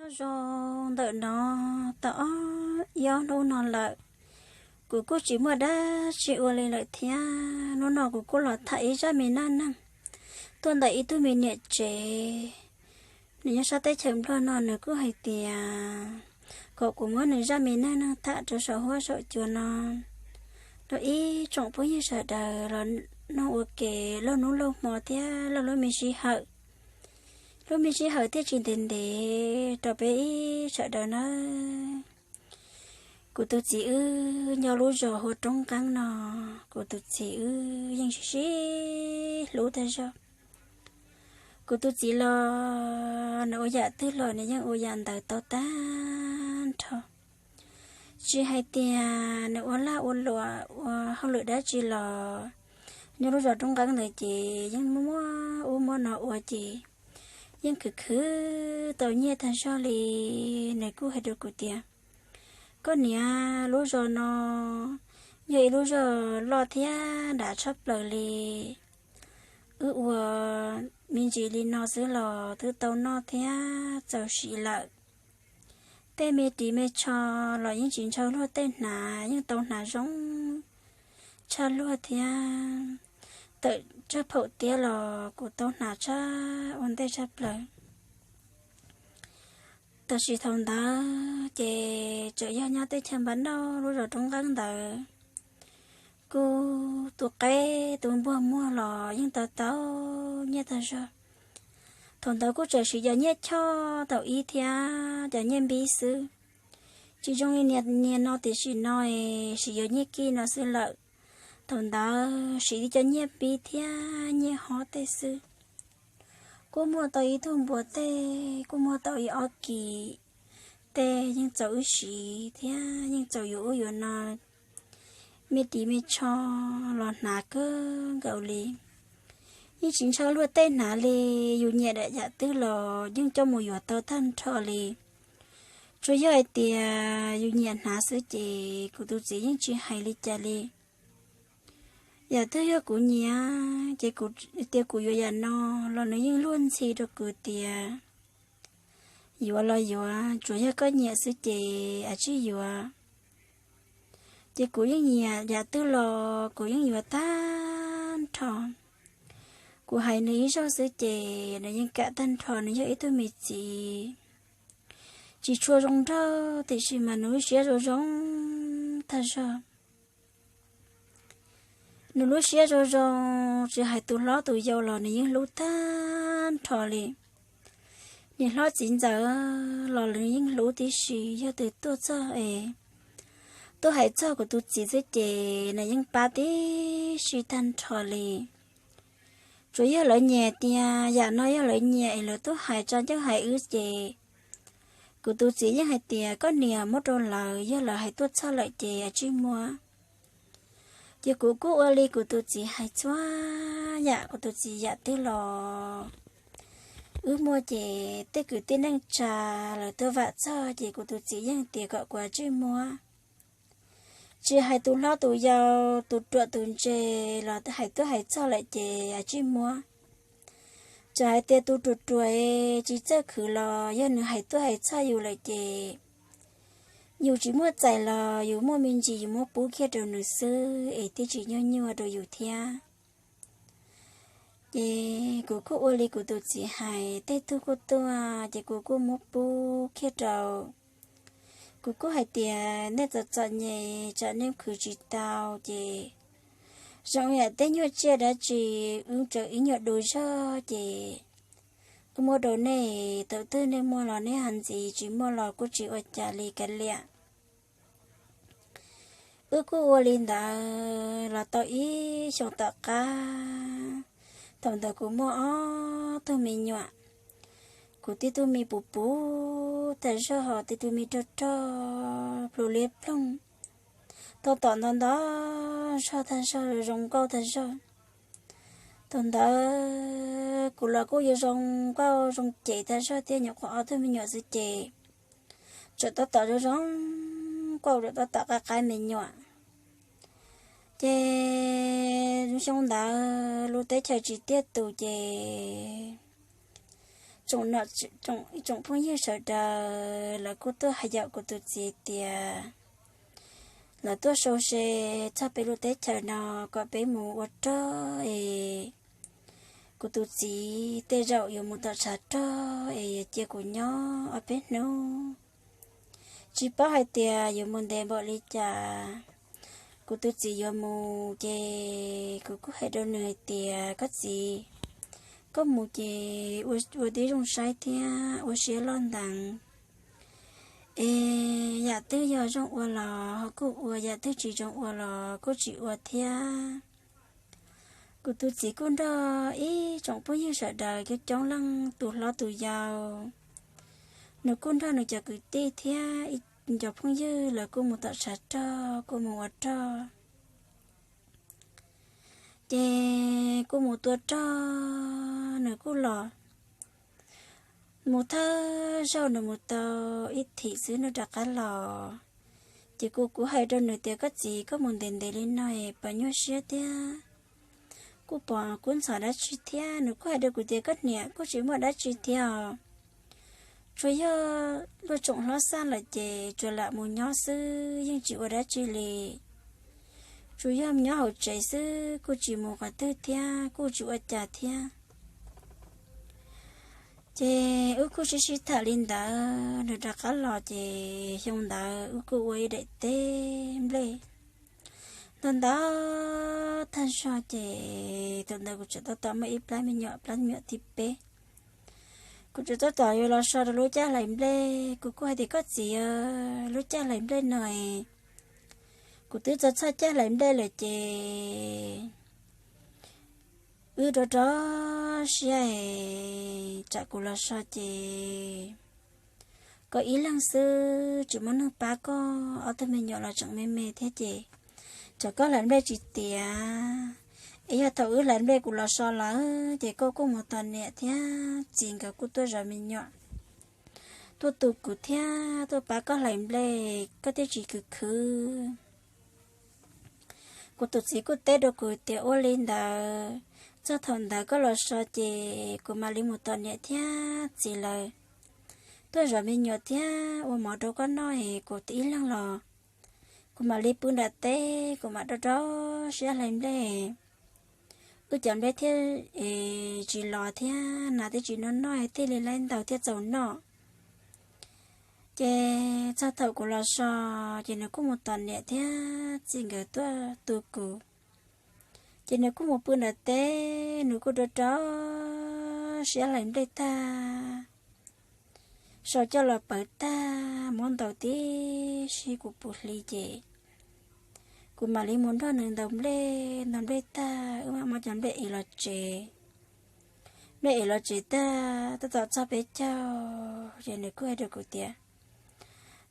Zoo ntawm no tau ob ib ob hnub no lawm, kuv kuj tsis muaj dab tsi ua li lawm thiab. Hnub no kuv kuj los tham ib zaj me neej neeg tuaj ntawm ib tug me niam tsev, nws nyob sab teb chaws Nplog no. Nws kuj hais tias kom kuv muab nws zaj me neej neeg tham rau saum huab saum cua no rau ib tsoom phooj ywg sawv daws los mloog ua ke laug hnub laug hmo thiab laug lub me sij hawm. Lub me sij hawm thiaj tsis ntev ntev rau peb ib sawv daws nawb. Kuv tus txiv wb nyob lub zos hu ua Roob Nqeeb no. Kuv tus txiv wb yeej sib sib hlub tag zog. Kuv tus txiv los nws ua yam twg los nws yeej ua yam ntawd tau tag nrho. Tsis hais tias nws ua lag ua luam ua hauj lwm dab tsi los nyob lub zos Roob Nqeeb ntawd ces yeej muab ub muab no ua ces yeej khwv khwv tau nyiaj tag zog li. Nws kuj hais rau kuv tias, koj niam, lub zos no yog ib lub zos loj thiab dav tshaj plaws li. Wb ua me ntsis li no xwb los twb tau noj thiab txaus siv lawm. Tej me ris me tsho los yeej tsis ntshaw luag tej hnav, yeej tau hnav zoo tshaj luag thiab. Tawm tsawg phaum tiab los kuv tau hnav tshaj ua ntej tshaj plaws. Tam sim thaum ntawd ces tseem yog nyob teb chaws Npab Nauj lub zos Roob Nqeeb ntawd, kuj tus qaib tus npuag muag los yeej tau tau nyiaj tag zog. Thaum ntawd kuj tseem siv cov nyiaj choj thaum ub thiab cov nyiaj npib xwb, tsis zoo li niaj no tiam sis no siv yuav nyiaj kij no xwb lawm. Thaum ntawd siv li cov nyiaj npib thiab nyiaj hob tej xwb. Kuj muaj tau ib tug npua tej, kuj muaj tau ib ob kis tej, yeej txaus wb siv thiab yeej txaus yuav ub yuav no, me ris me tsho los hnav kawg nkaus li. Yeej tsis ntshaw luag tej hnav li, yus nyiam yam twg los yeej coj mus yuav tau tag nrho li. Tsuas yog hais tias yus nyiam hnav xwb ces kuv tus txiv yeej tsis hais li cas li. Yam twg yog kuv nyiam ces kuv tias kuv yuav yam no los nws yeej luag ntxhi rau kuv tias yuav los yuav, tsuas yog koj nyiam xwb ces ua tib yuav. Ces kuv yeej nyiam yam twg los kuv yeej yuav tag nrho. Kuv hais nws ib zaug xwb ces nws yeej kam tag nrho. Nws yog ib tug me txiv tsis tshua zoo nraug tiam sis mas nws lub siab zoo zoo tag zog. Nws lub siab zoo zoo, tsis hais tus hlob tus yau los nws yeej hlub tag nrho li. Niam hlob txiv ntxawm los nws yeej hlub tib si, yog tus tuaj txog es tuaj hais txog kuv tus txiv xwb ces nws yeej pab tib si tag nrho li. Tsuas yog lawv nyiam tias yam no yog lawv nyiam es lawv tuaj hais tsa ncauj hais wb ces kuv tus txiv yeej hais tias koj niam muab rau lawv, yog lawv hais tuaj txog lawm ces ua tib muab. Ces kuv kuj ua li kuv tus txiv hais txhua yam. Kuv tus txiv yam twg los wb muaj, ces tej kwv tij neej tsa lawv tuaj vam txog ces kuv tus txiv yeej tias kom kuv ua tib muab. Tsis hais tus hlob tus yau, tus ruam tus ntse los hais tuaj hais txog lawm ces ua tib muab. Txawm hais tias tus ruam ruam tsis txawj khwv los yog nws hais tuaj hais txog yus lawm ces yus tsis muaj txais los yus muaj me ntsis yus muab pub kiag rau nws xwb es thiaj tsis nyuaj nyuaj rau yus thiab. Ces kuv kuj ua li kuv tus txiv hais, tej tug kuj tuaj ces kuv kuj muab pub kiag rau. Kuv kuj hais tias nej txom txom nyem tsam nej khwv tsis tau ces zoo yam tej nyuag tsiaj dab tsi wb tseem ib nyuag du zog ces wb muab rau nej, thaum twg nej muaj los nej ho ntxiv, tsis muaj los kuj tsis ua cas li kav liam. Wb kuj ua li ntawd los tau ib xyoos tom qab. Thaum ntawd kuv muaj ob tug me nyuam, kuv tib tug me puv puv tag zog, ho tib tug me rog rog plhu liab ploog, tau tom ntau ntau zog tag zog, zoo nkauj tag zog. Thaum ntawd kuv los kuj yuav zoo nkauj zoo ces tag zog thiab, nyuam qhuav ob tug me nyuam xwb ces tseem tab tom zoo zoo nkauj, tseem tab tom qab qab me nyuam. Ces xyoo ntawd lub teb chaws tsis tiaj tus ces tsoom phooj ywg sawv daws lawv kuj tuaj hais yaum kuv tus txiv tias lawv tuaj sau se txog peb lub teb chaws no kom peb mus ua rog es kuv tus txiv tej zaum yuav mus tom tshav rog es yuav cia kuv nyob ob peb hnub. Tsis paub hais tias yuav mus ntev npaum li cas, kuv tus txiv yuav mus ces kuv kuj hais rau nws hais tias, koj txiv, koj mus ces ua tib zoo saib thiab ua siab loj ntev es yam twg yog zoo ua los ho kuj ua, yam twg tsis zoo ua los kuj tsis ua thiab. Kuv tus txiv kuj nrog ib tsoom phooj ywg sawv daws coob coob leej, tus hlob tus yau, nws kuj nrog nws cov kwv tij thiab ib cov phooj ywg lawv kuj mus tom tshav rog kuj mus ua rog. Ces kuj mus tua rog, nws kuj los mus thawj zaug nws mus tau ib thim xwb nws rov qab los. Ces kuv kuv hais rau nws tias, koj txiv, koj mus ntev ntev li no es puas nyuaj siab thiab, kuj pom kub ntxhov dab tsi thiab? Nws kuj hais rau kuv tias, koj niam, kuj tsis muaj dab tsi thiab os, tsuas yog luag tsoom hlob xaj lawm ces tsuas lam mus nyob xwb yeej tsis ua dab tsi li. Tsuas yog nyob hauv tsev xwb kuj tsis mus qhov twg thiab kuj tsis ua cas thiab. Ces wb kuj sib sib tham li ntawd, nws rov qab los ces xyoo ntawd wb kuj ua ib daim teb nplej ntau ntau tag zog. Ces thaum ntawd kuv tseem tab tom muaj ib plab me nyuam, plab me nyuam thib peb. Kuv tseem tab tom yuav los so rau lub caj hlais nplej, kuv kuj hais tias, koj txiv, lub caj hlais nplej no es kuv twb txog txog caj hlais nplej lawm ces wb rov rov siab es tsam kuv los so ces koj ib leeg xwb tsis muaj neeg pab koj, ob tug me nyuam los tseem me me thiab ces tsam koj hlais nplej tsis tiav. Es yog thaum wb hlais nplej kuv los so lawm ces koj kuj mus tos niam thiab txiv nkawd kuj tuaj zov me nyuam, tuaj tu kuv thiab tuaj pab koj hlais nplej, koj thiaj tsis khwv khwv. Kuv tus txiv kuj teb rau kuv tias, ua li ntawd, txog thaum ntawd koj los so ces kuv mam li mus tos niam thiab txiv lawv tuaj zov me nyuam thiab ua mov rau koj noj es kuv ib leeg los kuv mam li pw nram teb, kuv mam rov rov siab hlais nplej, wb cov nplej thiaj tsis los thiab nas thiaj tsis noj noj thiaj li laib ntau thiaj txaus noj. Ces txog thaum kuv los so ces nws kuj mus tos niam thiab txiv nkawd tuaj tu kuv. Ces nws kuj mus pw nram teb, nws kuj rov rov siab hlais nplej tag, sau coj los pawv tag, muab ntaus tib si kuv puv hli ces kuv mam li mus nrog nws ntaus nplej, ntaus nplej tag wb mam muab cov nplej ev los tsev. Nplej ev los tsev tag tab tom txog peb caug ces nws kuj hais rau kuv tias,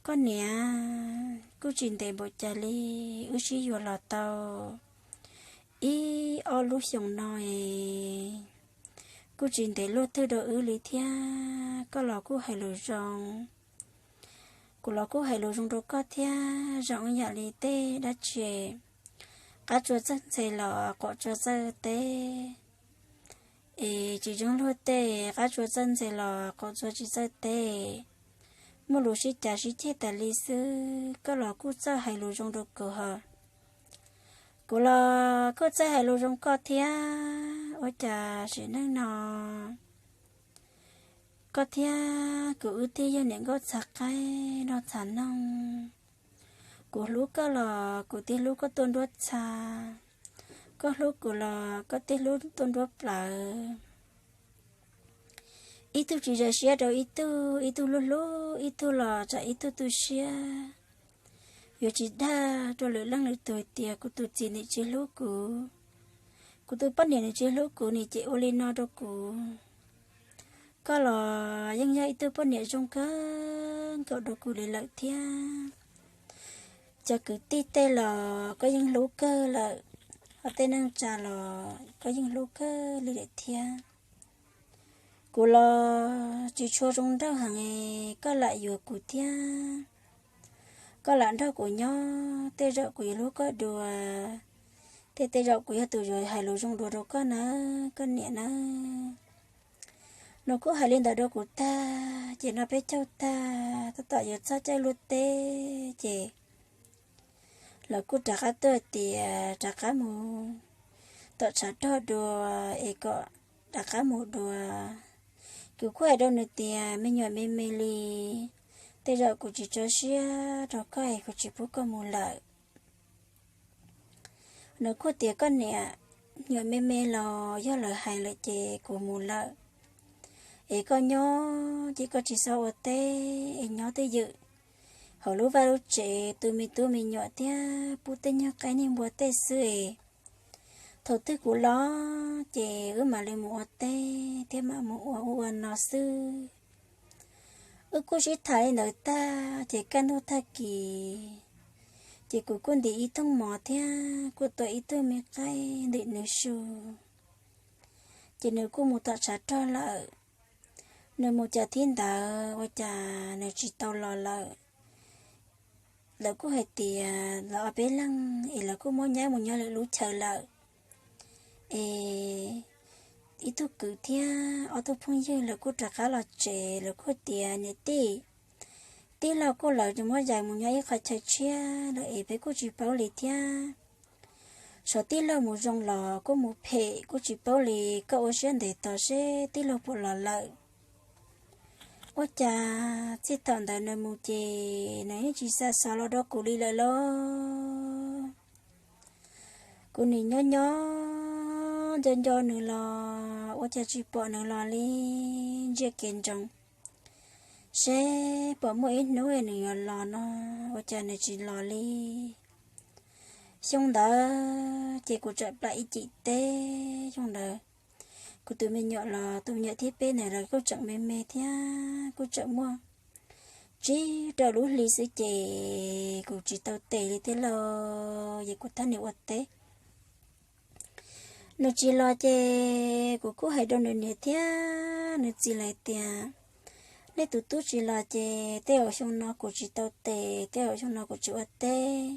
koj niam, kuj tsis ntev npaum cas li, wb sib yuav los tau ib ob lub xyoos no es kuj tsis ntev luag twg rau wb li thiab, koj los kuj hais lus zoo, kuv los kuj hais lus zoo rau koj thiab, zoo ib yam li tej dab tsi qab tsua txawj ntxhe los qaum tsua txawj teb, es tsis zoo luag tej qab tsua txawj ntxhe los qaum tsua tsis txawj teb, muaj lus sib cav sib ceg tas li xwb, koj los kuj txawj hais lus zoo rau kuv ho. Kuv los kuj txawj hais lus zoo koj thiab, ua cas sim neej no koj thiab kuv wb twb yog niam nkauj txha qaib nraug txha noog. Kuv hlub koj los kuv twb hlub koj tuaj nruab txha, koj hlub kuv los koj twb hlub tuaj nruab plawv. Ib tug tsis zam siab rau ib tug, ib tug hlub hlub ib tug los tsam ib tug tu siab. Yuav tsis dag rau lwm leej lwm tus hais tias kuv tus txiv nws tsis hlub kuv, kuv tus poj niam nws tsis hlub kuv, nws ces ua li no rau kuv. Koj los yeej yog ib tug poj niam zoo kawg nkaus rau kuv li lawm thiab. Cov kwv tij tej los koj yeej hlub kawg lawm, ho tej neej tsa los koj yeej hlub kawg li lawm thiab. Kuv los tsis tshua zoo nraug heev, koj lam yuav kuv thiab, koj lam nrog kuv nyob, tej zaum kuv yuav hlub koj dua, tej tej zaum kuv yog tus yuav hais lus zoo dua rau koj nawb koj niam nawb. Nws kuj hais li ntawd rau kuv tag ces no peb caug tag tab tom yuav txog caij luaj teb ces lawv kuj rov qab tuaj tias rov qab mus tom tshav rog dua es kom rov qab mus dua. Kuv kuj hais rau nws tias me nyuam me me li, tej zaum kuv tsis tso siab rau koj es kuv tsis pub koj mus lawm. Nws kuj tias koj niam, nyuam me me los yog lawv hais lawm ces kuv mus lawm es koj nyob ces koj tsis txhob ua teb es nyob twj ywm hauv lub vaj lub tsev tu me tub me nyuam thiab pub tej nyuag qaib niag npua tej xwb es thaum twg kuv los ces wb mam li mus ua teb thiab mam mus ua ub ua no xwb. Wb kuj sib tham li ntawd tag ces kaj ntug tag kis ces kuv kuj ntim ib thooj mov thiab kuj tua ib tug me qaib ntim nws su. Ces nws kuj mus tom tshav rog lawm. Nws mus cas thib ntawd ua cas nws tsis tau los lawm. Lawv kuj hais tias lawv ob peb leeg es lawv kuj muab nyab mus nyob lwm lub chaw lawm. Es ib tug kwv thiab ob tug phooj ywg lawv kuj rov qab los tsev, lawv kuj tias niam tij, tij laug kuj lawv muab yais mus nyob ib qhov chaw tshiab lawm es peb kuj tsis paub li thiab. Xyov tij laug mus zoo los kuj mus phem kuj tsis paub li, koj ua siab ntev tos seb tij laug puas los lawm. Ua cas txij thaum ntawd nws mus ces nws yeej tsis xa xov los rau kuv li lawm lauj. Kuv nim nyob nyob nco nco nws los ua cas tsis pom nws los li, ntsia kev ntsoov seb puas muaj ib hnub nws yuav los no, ua cas nws tsis los li. Xyoo ntawd ces kuv tseem plam ib cim teb, xyoo ntawd kuv tus me nyuam los tus me nyuam thib peb ntawd los kuj tseem me me thiab kuj tseem muaj tsib rau lub hli xwb ces kuv tsis tau tes li thiab lauj, ces kuv thab nws ua teb. Nws tsis los ces kuv kuj hais rau nws niam thiab nws txiv lawv tias nej tus tub tsis los ces tej zaum xyoo no kuv tsis tau tes, tej zaum xyoo no kuv tsis ua teb.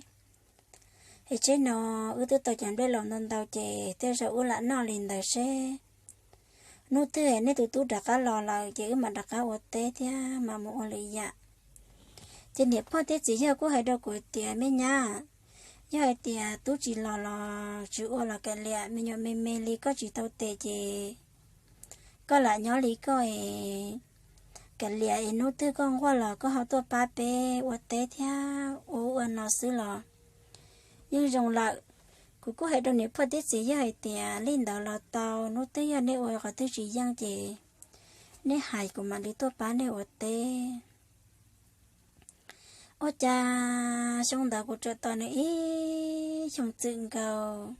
Es tsheb no wb twb tau cov nplej los ntau ntau ces tej zaum wb lam noj li ntawd seb hnub twg nej tus tub rov qab los lawm ces wb mam rov qab ua teb thiab mam mus ua lwm yam. Ces niam pog thiab txiv yawg kuj hais rau kuv tias me nyab, yog hais tias tub tsis los los tsis ua los kav liam, me nyuam me me li koj tsis tau tes ces koj lam nyob li koj es kav liam es hnub twg koj nquag los koj ho tuaj pab peb ua teb thiab ua ub ua no xwb los yeej zoo lawm. Kuv kuj hais rau niam pog thiab txiv yawg hais tias li ntawd los tau, hnub twg yog nej ua qhov twg tsis yeej ces nej hais kuv mam li tuaj pab nej ua teb. Ua cas xyoo ntawd kuv tseem tos nws ib xyoo txwm nkaus,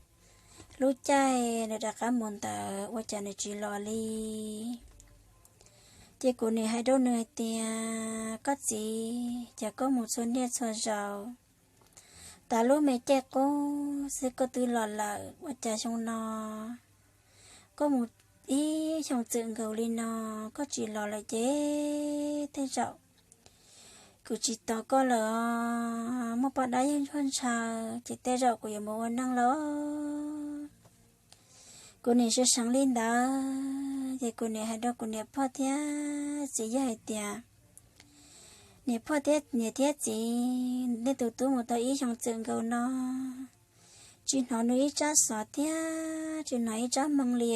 lub caij nws rov qab mus ntawd ua cas nws tsis los li. Ces kuv nim hais rau nws hais tias koj txiv, cas koj mus txhua niaj txhua zaus, tas lub me caij qub xwb koj twb los lawm, ua cas xyoo no koj mus ib xyoo txwm nkaus li no koj tsis los lawm ces tej zaum kuv tsis tos koj lawm os. Muaj poj dab yeej ntsuag ntshaw ces tej zaum kuv yuav mus ua neej lawm. Kuv nim sawv seev li ntawd ces kuv nim hais rau kuv niam pog thiab txiv yawg hais tias niam pog thiab niam thiab txiv, nej tus tub mus tau ib xyoo txwm nkaus no tsis hnov nws ib tsab xov thiab tsis hnov ib tsab hmoo li.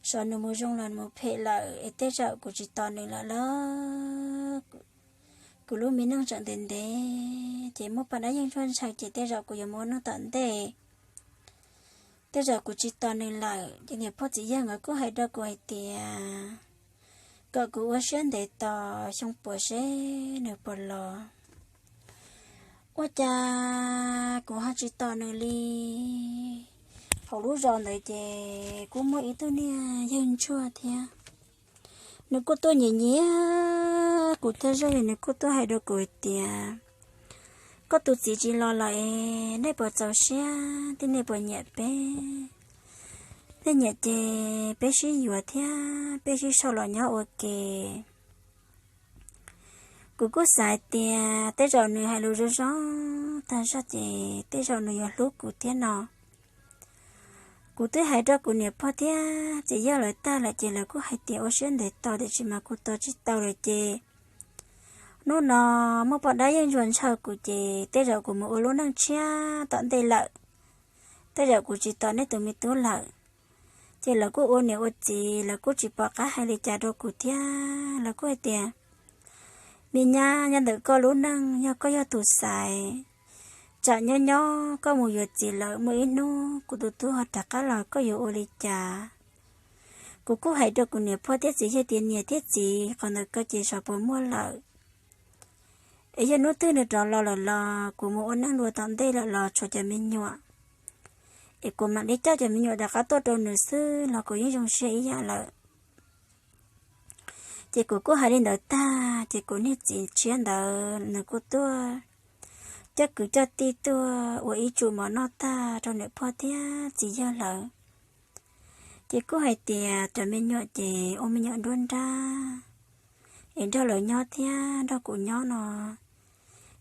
Xyov nws mus zoo los mus phem lawm es tej zaum kuv tsis tos nws lawm lauj. Kuv lub me neej tseem ntev ntev ces muaj poj dab yeej ntsuag ntshaw ces tej zaum kuv yuav mus ua neej tom ntej. Tej zaum kuv tsis tos nws lawm ces niam pog txiv yawg nkawd kuj hais rau kuv hais tias kom kuv ua siab ntev tos xyoo puas seb nws puas los. Ua cas kuv ho tsis tos nws li. Hauv lub zos ntawd ces kuj muaj ib tug niag yawg ntsuag thiab, nws kuj tuaj nyiam nyiam kuv thiab zoj es nws kuj tuaj hais rau kuv hais tias koj tus txiv tsis los lawm es nej puas txaus siab thiab nej puas nyiam peb? Nej nyiam ces peb sib yuav thiab peb sib sau los nyob ua ke. Kuv kuj xav hais tias tej zaum nws hais lus zoo zoo tag zog ces tej zaum nws yuav hlub kuv thiab no. Kuv twb hais rau kuv niam pog thiab txiv yawg lawv tag lawm ces lawv kuj hais tias ua siab ntev tos tiam sis mas kuv tos tsis tau lawm ces hnub no muaj poj dab yeej ntsuas ntshaw kuv ces tej zaum kuv mus ua lub neej tshiab tom ntej lawm, tej zaum kuv tsis tos nej tus me tub lawm. Ces lawv kuj ua niam ua txiv, lawv kuj tsis pom qab hais li cas rau kuv thiab. Lawv kuj hais tias, me nyab, nyob ntawm koj lub neej, yog koj yog tus xaiv, tsam nyob nyob koj mus yuav txiv lawm muaj ib hnub kuv tus tub ho rov qab los koj yuav ua li cas? Kuv kuj hais rau kuv niam pog thiab txiv yawg tias niam thiab txiv, qhov ntawd koj ces xyov puas muaj lawm. Es yog hnub twg nws rov los lawm los kuv mus ua neej dua tom ntej lawm los tshuav cov me nyuam, es kuv mam li coj cov me nyuam rov qab tuaj rau nws xwb los kuv yeej zoo siab ib yam lawm. Ces kuv kuj hais li ntawd tag ces kuv niag txiv tshiab ntawd nws kuj tuaj coj kwv coj tij tuaj ua ib tsum mov noj tag rau niam pog thiab txiv yawg lawv. Ces kuj hais tias cov me nyuam ces ua me nyuam nruab nrab es nrog lawv nyob thiab nrog kuv nyob no.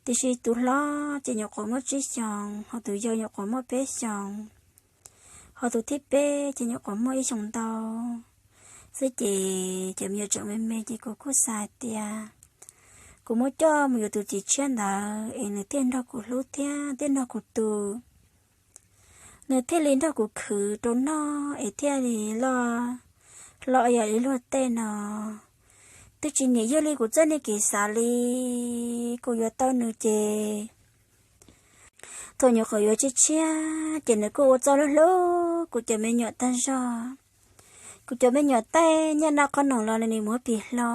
Tiam sis tus hlob ces nyuam qhuav muaj tsib xyoos, ho tus yau nyuam qhuav muaj peb xyoos, ho tus thib peb ces nyuam qhuav muaj ib xyoos ntau xwb ces cov me nyuam tseem me me ces kuv kuj xav hais tias kuv muab coj mus yuav tus txiv tshiab ntawd es nws thiaj nrog kuv hlub thiab thiaj nrog kuv tu, nws thiaj li nrog kuv khwv rau noj es thiaj li loj hlob yam li luag tej no. Twb tsis niam yog li kuv txoj niag kev xav li, kuv yuav tau nws ces thaum nyuam qhuav yuav tshiab tshiab ces nws kuj ua txoj hlub hlub kuv cov me nyuam tag zog. Kuv cov me nyuam taij nyaj naj qhob noom los nws muab pig hlo,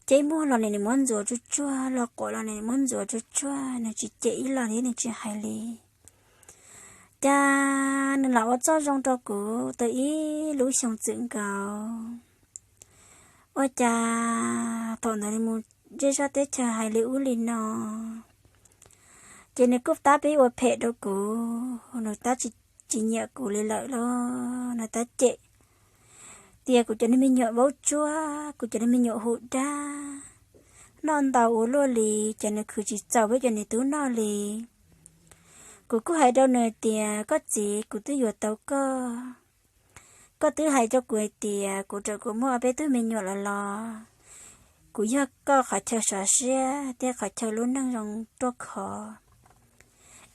ceb muag los nws muab ntxuav tsuag tsuag, los quav los nws muab ntxuav tsuag tsuag, nws tsis cem ib los li, nws tsis hais li. Cas nws lam ua txoj zoo rau kuv tau ib lub xyoo txwm nkaus. Ua cas thaum ntawd nws mus zej zog teb chaws hais li ub li no, ces nws kuj tab pib ua phem rau kuv, nws tab tsis, tsis nyiam kuv li lawm los nws tab cem tias kuv cov niag me nyuam vaub tsuab, kuv cov niag me nyuam hu dab, noj ntau ua luaj li, ces nws khwv tsis txaus peb cov niam tub noj li. Kuv kuj hais rau nws tias koj txiv, kuv twb yuav tau koj, koj twb hais rau kuv hais tias kuv raws kuv muaj peb tug me nyuam lawm los kuv yog koj qhov chaw sov siab thiab qhov chaw lub neej zoo ruaj khov,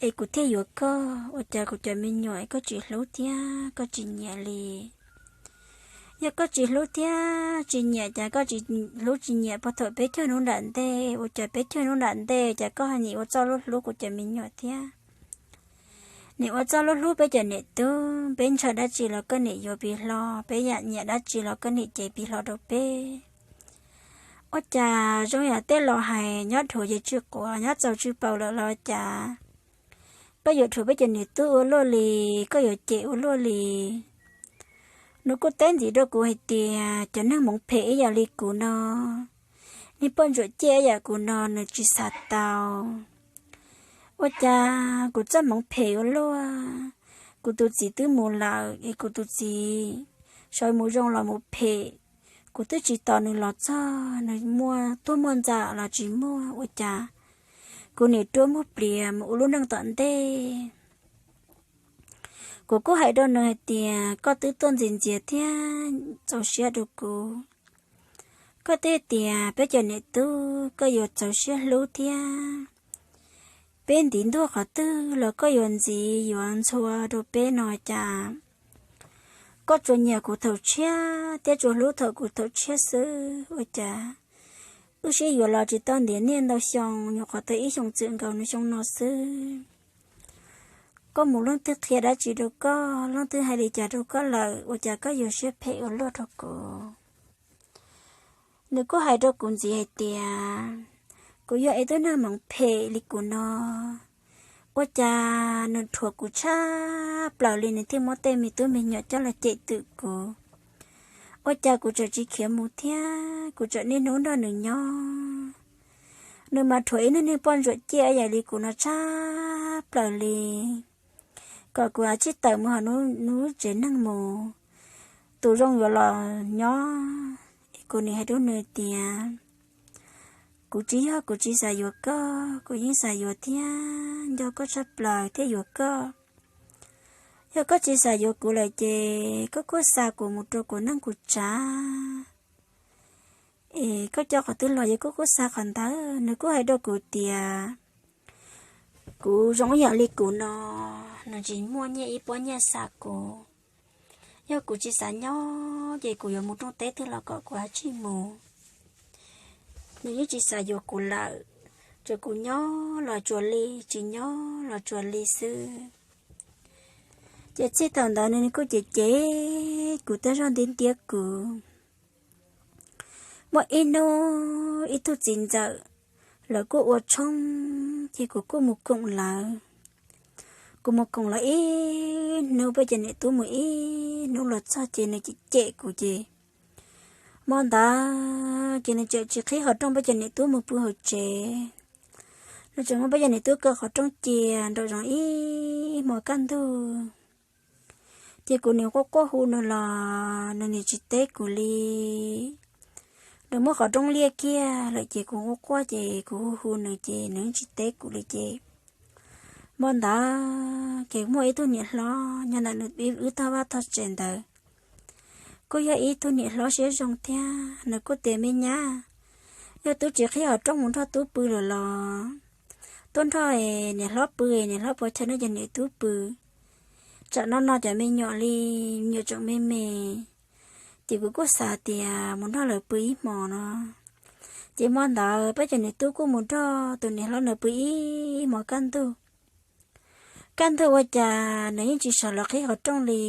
es kuv thiaj yuav koj. Ua cas kuv cov me nyuam koj tsis hlub thiab koj tsis nyiam li? Yog koj tsis hlub thiab tsis nyiam, cas koj tsis hlub tsis nyiam puag thaum peb caug hnub nram ntej? Ua cas peb caug hnub nram ntej cas koj ho nim ua txoj hlub hlub kuv cov me nyuam thiab? Nim ua txoj hlub hlub peb cov niam tub, peb ntshaw dab tsi los koj nim yuav pib hlo, peb yam nyiam dab tsi los koj nim cev pib hlo rau peb. Ua cas zoo yam tej laus hais, nyob dhuav ces tsw quav, nyob txaus tsw paus lawm los cas koj yuav dhuav peb cov niam tub ua luaj li, koj yuav cem ua luaj li? Nws kuj teb ntxiv rau kuv hais tias cov neeg hmoov phem ib yam li kuv no, neeg poj ntsuam ciaj ib yam kuv no nws tsis xav tau. Ua cas kuv txoj hmoov phem ua luaj, kuv tus txiv twb mus lawm es kuv tus txiv sawv mus zoo los mus phem, kuv twb tsis tos nws los txog, nws muaj tuag muaj ntxas los tsis muaj, ua cas kuv nim ruaj muaj pliav mus ua lub neej tom ntej. Kuv kuj hais rau nws hais tias koj twb tuaj ntxias ntxias thiab txaus siab rau kuv, koj twb tias peb cov niam tub koj yuav txaus siab hlub thiab, peb ntiv ntuag qhov twg los koj yuav ntxiv yuav ntxhua rau peb no cas koj tsuas nyiam kuv thaum tshiab thiab tsuas hlub thaum kuv thaum tshiab xwb. Ua cas wb sib yuav los tsis tau ntiav niaj ntau xyoo, nyuam qhuav tau ib xyoos txwm nkaus nws xyoo no xwb, koj mus leej twg qhia dab tsi rau koj, leej twg hais li cas rau koj lawm, ua cas koj yuav siab phem ua luaj rau kuv? Nws kuj hais rau kuv ntxiv hais tias kuv yog ib tug neeg hmoov phem li kuv no, ua cas nws dhuav kuv tshaj plaws li, nws thiaj muab tej me tub me nyuam coj los cem twm kuv. Ua cas kuv tseem tsis khiav mus thiab kuv tseem niaj hnub nrog nws nyob? Nws mas dhuav ib neeg neeg poj ntsuam ciaj ib yam li kuv no tshaj plaws li, kom kuv ua tsis tawm mus hauv nws lub tsev neeg mus, tus zoo yuav los nyob. Es kuv nim hais rau nws tias kuv tsis yog kuv tsis xav yuav koj, kuv yeej xav yuav thiab nco koj tshaj plaws thiab yuav koj. Yog koj tsis xav yuav kuv lawm ces koj kuj xa kuv mus rau kuv neej kuv tsav, es koj coj qhov twg los yog koj kuj xa qhov ntawd. Nws kuj hais rau kuv tias kuv zoo ib yam li kuv no, nws tsis muaj nyiaj ib pob nyiaj xa kuv. Yog kuv tsis xav nyob ces kuv yuav mus rooj teb twg los kom kuv ha tsij mus. Nws yeej tsis xav yuav kuv lawm, tsuas kuv nyob los tsuas li, tsis nyob los tsuas li xwb. Ces txij thaum ntawd nws kuj cem cem kuv, tag zog ntiab ntiab kuv. Muaj ib hnub ib tug txiv ntxawm, lawv kuj ua tshoob ces kuv kuj mus koom lawv. Kuv mus koom lawv ib hnub, peb cov niam tub mus ib hnub los txog ces nws cem cem kuv ces hmo ntawd ces nws tseem tsis qhib qhov rooj, peb cov niam tub mus pw hauv tsev. Nws tseem muab peb cov niam tub kaw qhov rooj cia nraum zoov ib hmos kaj ntug. Ces kuv nim quaj quaj hu nws los nws nim tsis teb kuv li. Nws muab qhov rooj liaj kiag lawm ces kuv quaj quaj ces kuv hu hu nws ces nws tsis teb kuv li ces hmo ntawd ces muaj ib tug niam hlob nyob ntawm nws wb tog vaj tog tsev ntawd, kuj yog ib tug niam hlob siab zoo thiab. Nws kuj tias, Me nyab, yog tub tsis qhib qhov rooj mus nrog tub pw lawm los tub nrog niam hlob pw, niam hlob puas chaw nrog cov niam tub pw, tsam no no cov me nyuam li, me nyuam tseem me me. Ces kuv kuj xav tias mus nrog lawv pw ib hmos no. Ces hmo ntawd peb cov niam tub kuj mus nrog tus niam hlob ntawd pw ib hmos kaj ntug. Kaj ntug ua cas nws yeej tsis sawv los qhib qhov rooj li,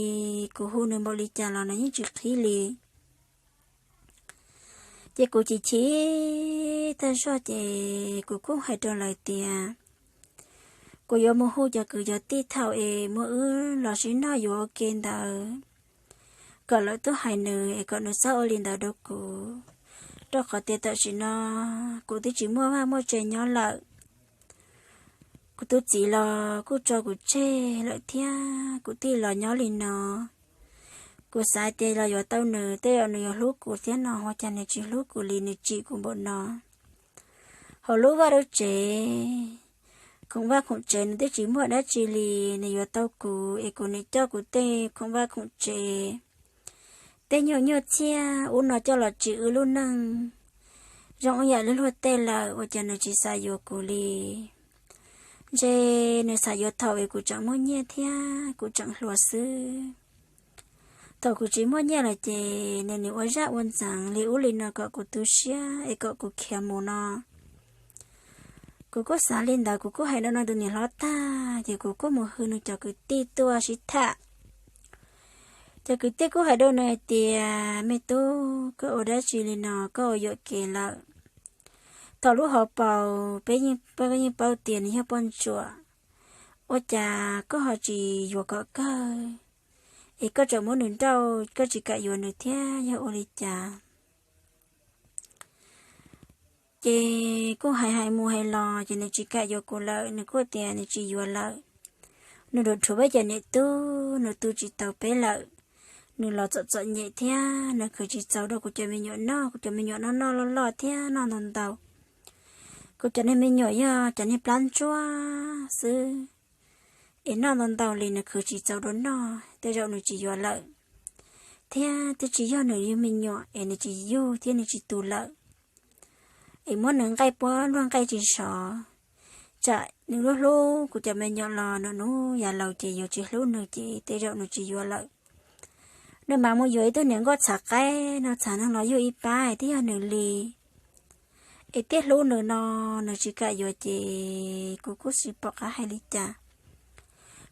kuv hu nws npaum li cas los nws yeej tsis qhib li. Ces kuv chim chim tag zog ces kuv kuj hais rau lawv tias kuv yuav mus hu cov kwv cov tij thaum es muaj wb los sib nrog yuav ua ke ntawd, kom lawv tuaj hais nws es kom nws txhob ua li ntawd rau kuv, rau qhov tias tam sim no kuv twb tsis muaj vaj muaj tse nyob lawm. Kuv tus txiv los kuj tso kuv tseg lawm thiab, kuv thiaj los nyob li no. Kuv xav tias los yuav tau nws tej zaum nws yuav hlub kuv thiab no, ua cas nws tsis hlub kuv li, nws tsim kuv npaum no. Hauv lub vaj lub tsev, khoom vaj khoom tsev nws twb tsis muaj dab tsi li, nws yuav tau kuv es kuv nim coj kuv tej khoom vaj khoom tsev, tej nyuag nyuag txhiaj ub no coj los tsim wb lub neej zoo ib yam li luag tej lawm, ua cas nws tsis xav yuav kuv li. Ntshe nws xav yuav thaum es kuv tseem muaj nyiaj thiab kuv tseem hluas xwb. Thaum kuv tsis muaj nyiaj lawm ces nws nim ua zaj ua ntxeev li ub li no kom kuv tu siab es kom kuv khiav mus no. Kuv kuj xav li ntawd, kuv kuj hais no no tus niam hlob tag ces kuv kuj mus hw nws cov kwv tij tuaj sib tham. Cov kwv tij kuj hais rau nws hais tias, Me tub, koj ua dab tsi li no, koj ua yuam kev lawm. Thaum lub hauv paus peb yeej, peb yeej paub tias nws yog poj ntsuam, ua cas koj ho tsis yuav kom kawg, es koj tseem muab nws nrauj, koj tsis kam yuav nws thiab yog ua li cas? Ces kuj hais hais mus hais los ces nws tsis kam yuav kuv lawm, nws kuj tias nws tsis yuav lawm. Nws dhuav rhuav peb cov niam tub, nws tu tsis tau peb lawm. Nws los txom txom nyem thiab nws khwv tsis txaus rau kuv cov me nyuam noj, kuv cov me nyuam noj noj loj loj thiab noj ntau ntau. Kuv cov niag me nyuam yog cov niag plab ntsuab xwb, es noj ntau ntau li nws khwv tsis txaus rau noj, tej zaum nws tsis yuav lawm. Thiab twb tsis yog nws yug me nyuam es nws tsis yug thiab nws tsis tu lawm, es muab nws nqaij puab luag nqaij tsis sov. Tsam nws hlub hlub kuv cov me nyuam los nws hnub yav laus ces yuav tsis hlub nws ces tej zaum nws tsis yuav lawm. Nws mam mus yuav ib tug niam nkauj txhav qaib no txhav neeg los yug ib pab es twb yog nws li, es thiaj hlub nws no, nws tsis kam yuav ces kuv kuj tsis pom qab hais li cas.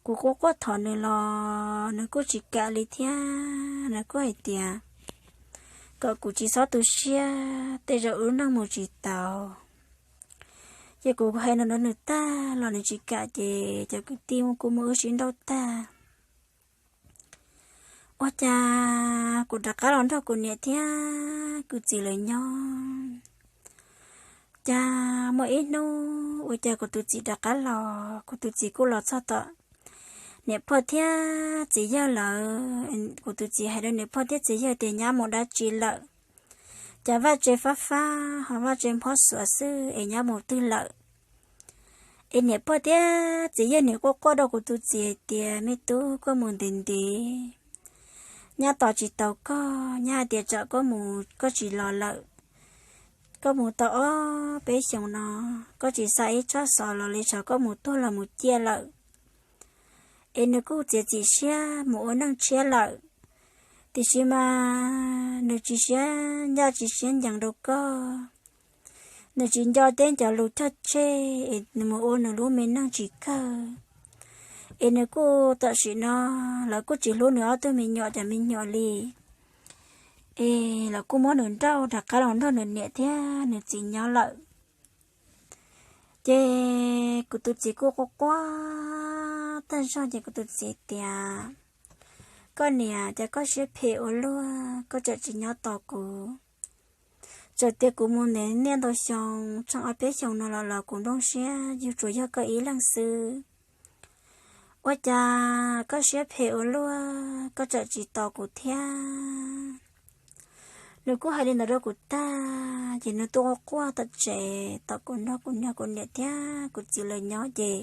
Kuv kuj quaj thov nws los nws kuj tsis kam li thiab, nws kuj hais tias kom kuv tsis txhob tu siab, tej zaum wb neej mus tsis tau. Ces kuv hais no rau nws tag los nws tsis kam ces cov kwv tij kuj muab wb sib nrauj tag. Ua cas kuv rov qab los nrog kuv niam thiab kuv txiv lawv nyob. Cas muaj ib hnub ua cas kuv tus txiv rov qab los, kuv tus txiv kuj los txog tom niam pog thiab txiv yawg lawv. Kuv tus txiv hais rau niam pog thiab txiv yawg tias nyab mus dab tsi lawm, cas vaj tse fab fab ho vaj tse nphob xuav xwb es nyab mus twg lawm. Es niam pog thiab txiv yawg nim quaj quaj rau kuv tus txiv hais tias, me tub, koj mus ntev ntev, nyab tos tsis tau koj, nyab hais tias tsam koj mus koj tsis los lawm. Koj mus tau ob peb xyoos no, koj tsis xa ib tshob xov los li, tsam koj mus tuag los mus ciaj lawm. Es nws kuj txiav txim siab mus ua neej tshiab lawm, tiam sis mas nws tsis siab ncaj tsis siab ncees rau koj. Nws tsis nco teb nco lus cog tseg es nws mus ua nws lub me neej tsis kawg. Es nws kuj tam sim no lawv kuj tsis hlub nws ob tug me nyuam cov me nyuam li. Es lawv kuj muab nws nrauj rov qab los nrog nws niam thiab nws txiv nyob lawm. Ces kuv tus txiv kuj quaj quaj tag zog ces kuv tus txiv tias, koj niam, cas koj siab phem ua luaj, koj tseem tsis nyob tos kuv. Txawm tias kuv mus ntev niaj ntau xyoo, tsheej ob peb xyoos no los los kuv nplooj siab yug tsuas yog koj ib leeg xwb. Ua cas koj siab phem ua luaj, koj tseem tsis tos kuv thiab? Nws kuj hais li ntawd rau kuv tag ces nws tuaj quaj quaj tom tsev tos kuv nrog kuv niam, kuv niam thiab kuv txiv lawv nyob ces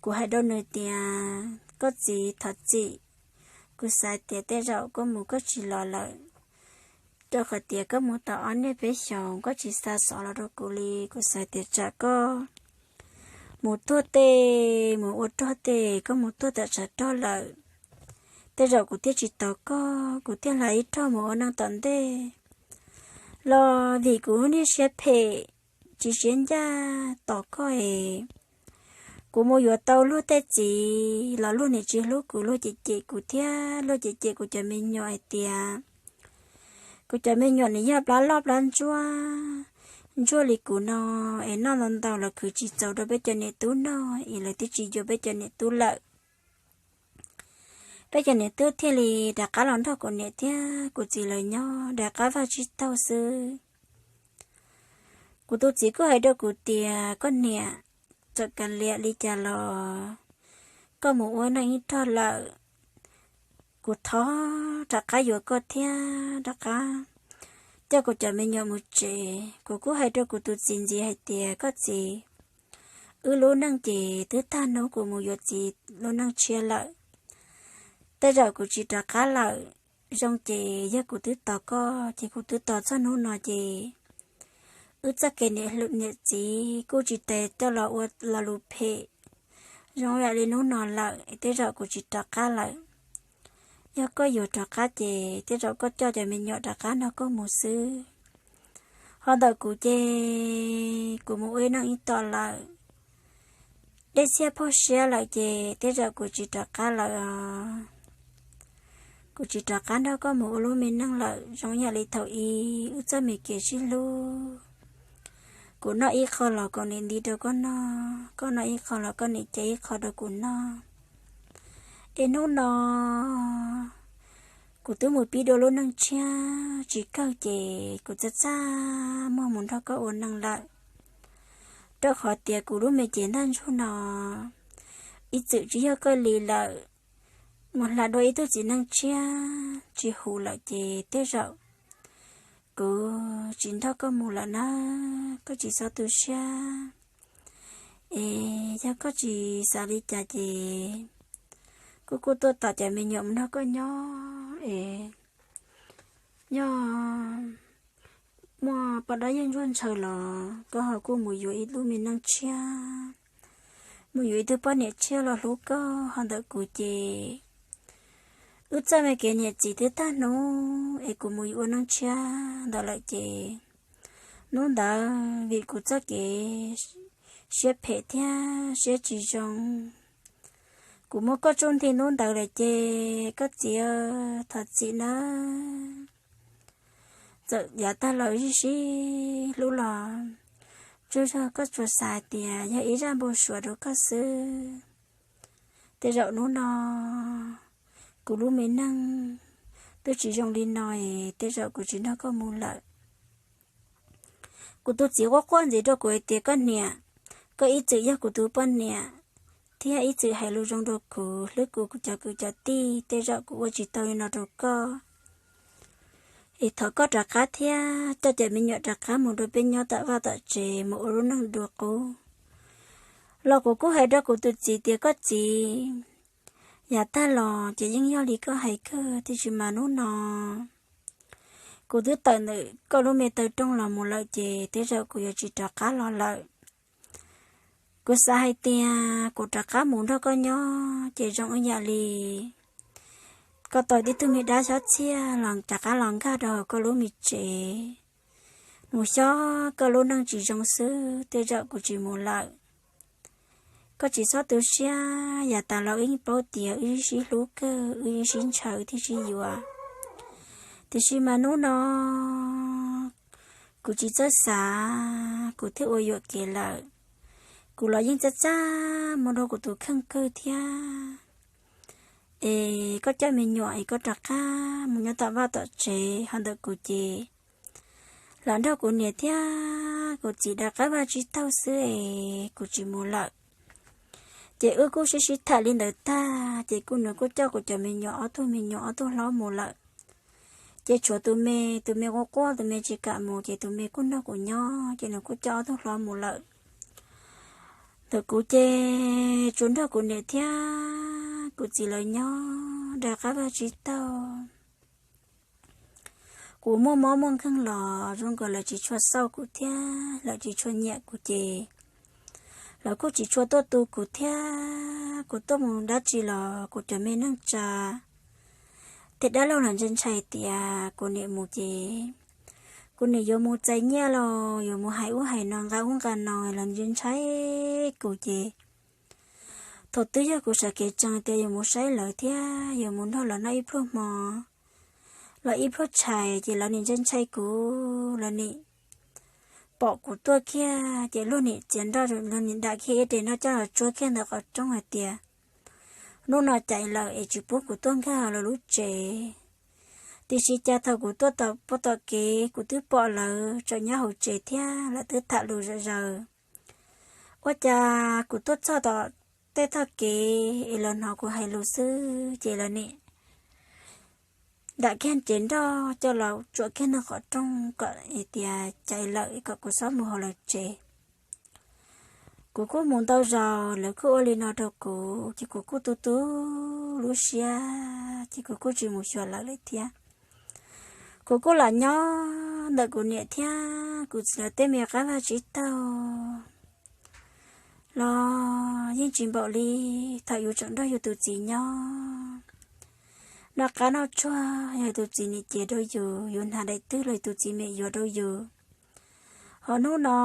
kuv hais rau nws tias, koj txiv, thov txim, kuv xav tias tej zaum koj mus koj tsis los lawm, rau qhov tias koj mus tau ob niaj peb xyoos koj tsis xa xov los rau kuv li, kuv xav tias tsam koj mus tuag tej, mus ua rog tej, koj mus tuag tam tshav rog lawm, tej zaum kuv thiaj tsis tos koj, kuv thiaj hla ib rog mus ua neej tom ntej. Los vim kuv niag siab phem tsis siab ncaj tos koj es kuv mus yuav tau luag tej txiv los luag nim tsis hlub kuv, luag cem cem kuv thiab luag cem cem kuv cov me nyuam hais tias kuv cov me nyuam nim yog plab loj plab ntsuag, ntsuag li kuv no es noj ntau ntau los khwv tsis txaus rau peb cov niam tub noj es lawv twb tsis yuav peb cov niam tub lawm. Peb cov niam tub thiaj li rov qab los nrog kuv niam thiab kuv txiv lawv nyob, rov qab vaj tsib taug xwb. Kuv tus txiv kuj hais rau kuv tias, koj niam, txawm kav liam li cas los koj mus ua neej ib rog lawm, kuv thov rov qab yuav koj thiab rov qab coj kuv cov me nyuam mus tsev. Kuv kuj hais rau kuv tus txiv ntxiv hais tias, koj txiv, wb lub neej ces twb tag hnub kuv mus yuav txiv lub neej tshiab lawm, tej zaum kuv tsis rov qab lawm. Zoo ces yog kuv twb tos koj ces kuv twb tos txog hnub no ces wb txoj kev niam txiv kuj tsis tas coj los ua lo lus phem zoo ib yam li hnub no lawm, tej zaum kuv tsis rov qab lawm. Yog koj yuav rov qab ces tej zaum koj coj cov me nyuam rov qab nrog koj mus xwb. Ho ntawm kuv ces kuv mus ua ib neej ib tom lawm, dej txhiab phauj siab lawm ces tej zaum kuv tsis rov qab lawm os. Kuv tsis rov qab nrog koj mus ua lub me neej lawm, zoo ib yam li thaum ub wb txoj me kev sib hlub. Kuv noj ib qho los kuv nim nti rau koj noj, koj noj ib qho los koj nim cev ib qho rau kuv noj. Es hnub no kuv twb mus pib dua lub neej tshiab tsis kawg ces kuv txaj txaj muag mus nrog koj ua neej lawm, rau qhov tias kuv lub me cev ntaj ntsug no ib txwm tsis yog koj li lawm. Mus hla dua ib tug txiv neej tshiab tsis huv lawm ces tej zaum kuv tsis nrog koj mus lawm na, koj tsis txhob tu siab. Es yog koj tsis xav li cas ces kuv kuj tuaj tom cov me nyuam mus nrog koj nyob es yog muaj poj dab yeej ntsuag ntshaw los koj ho kuj mus yuav ib lub me neej tshiab, mus yuav ib tug poj niam tshiab los hlub koj. Ho ntawm kuv ces wb txoj me kev niam txiv twb tag hnub es kuv mus yuav ua neej tshiab ntawd lawm ces hnub ntawd vim kuv txoj kev siab phem thiab siab tsis zoo, kuv muab koj tsuj nthi hnub ntawd lawm ces koj txiv, thov txim nawb. Txawm yav tag los wb sib hlub los tsuas yog koj tsuas xav tias yog ib zaj npau suav rau koj xwb. Tej zaum hnub no kuv lub me neej twb tsis zoo li no es tej zaum kuv tsis nrog koj mus lawm. Kuv tus txiv quaj quaj ntxiv rau kuv hais tias, koj niam, koj ib txwm yog kuv tus poj niam thiab ib txwm hais lus zoo rau kuv, hlub kuv, kuv cov kwv cov tij, tej zaum kuv ua tsis tau li no rau koj. Es thov koj rov qab thiab coj cov me nyuam rov qab mus rau peb nyob tom vaj tom tsev mus ua lub neej dua qub. Los kuv kuj hais rau kuv tus txiv tias koj txiv, yav tag los ces yeej yog li koj hais kawg, tiam sis mas hnub no kuv twb tawm ntawm koj lub me taw rooj los mus lawm ces tej zaum kuv yuav tsis rov qab los lawm. Kuv xav hais tias kuv rov qab mus nrog koj nyob ces zoo ib yam li koj tau tib tug me dab xyob txhiaj los rov qab los nkag rau hauv koj lub me tsev, mus xyob koj lub neej tsis zoo xwb, tej zaum kuv tsis mus lawm. Koj tsis txhob tu siab, yav tas los wb yeej paub tias wb sib hlub kawg, wb yeej sib ntshaw thiab sib yuav. Tiam sis mas hnub no kuv tsis txawj xav, kuv thiaj ua yuam kev lawm. Kuv los yeej txaj txaj muag rau kuv tus kheej kawg thiab. Es koj coj me nyuam es koj rov qab mus nyob tom vaj tom tsev ho ntawm kuv ces lam nrog kuv niam thiab kuv txiv da qab vaj tsib taug xwb es kuv tsis mus lawm. Ces wb kuj sib sib tham li ntawd tag ces kuj nws kuj coj kuv cov me nyuam, ob tug me nyuam ob tug hlob mus lawm. Ces tshuav tus me, tus me quaj quaj, tus me tsis kam mus ces tus me kuj nrog kuv nyob ces nws kuj coj ob tug hlob mus lawm. Ntawm kuv ces tsuas nrog kuv niam thiab kuv txiv lawv nyob da qab vaj tsib taug. Kuv muaj mob muaj nkeeg los zoo nkaus lawv tsis tshua xauj kuv thiab lawv tsis tshua nyiam kuv ces lawv kuj tsis tshua tuaj tu kuv thiab. Kuv tuaj mus dab tsi los kuv cov me neej tsa tej dab laug los ntshai ntshai tias kuv niam mus ces kuv niam yuav mus txais nyiaj los yuav mus hais ub hais no nqa ub nqa no los ntshai ntshai kuv ces thaum twg yog kuv sawv kev tsees tias yuav mus saib lawv thiab yuav mus nrog lawv noj ib pluag hmo los ib pluag tshais ces lawv nim ntshai ntshai kuv, lawv nim pom kuv tuaj kiag ces luag nim txiav nroj, luag nim dam kiag ib re nroj coj los tsuab kiag ntawm qhov rooj hais tias hnub no caiv lawm es tsis pub kuv tuaj nkag lawv lub tsev. Tiam sis cas thaum kuv tuaj tom pem tom kev kuv twb pom lawv tseem nyob hauv tsev thiab lawv twb tham lus zom zaws. Ua cas kuv tuaj txog tom tej tog kev es lawv hnov kuv hais lus xwb ces lawv nim dam kiag cev nroj coj los tsuam kiag ntawm qhov rooj kom hais tias caiv lawm kom kuv txhob mus hauv lawv tsev. Kuv kuj mus ntau zaus lawv kuj ua li no rau kuv ces kuv kuj tu tu lub siab ces kuv kuj tsis mus xyuas lawv lawm thiab. Kuv kuj lam nyob ntawm kuv niam thiab kuv txiv lawv tej me qab vaj tsib taug los yeej tsis npaum li thaum yus tseem nrog yus tus txiv nyob. Noj qab noj tsuag yog tus txiv nim cev rau yus, yus hnav daim twg los tus txiv nim yuav rau yus. Ho hnub no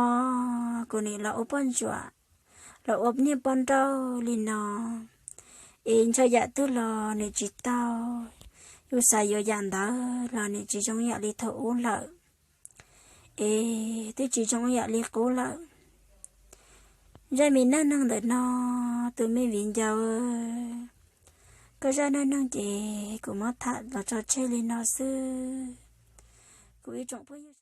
kuv nim los ua poj ntsuam, los ua niag poj nrauj li no es ntshaw yam twg los nim tsis tau. Yus xav yuav yam ntawd los nim tsis zoo yam li thaum ub lawm. Es twb tsis zoo yam li qub lawm. Zaj me neej neeg ntawm no, tus me viv ncaus, koj zaj neej neeg ces kuv muab tham los tso tseg li no xwb. Kuv ib tsoom phooj ywg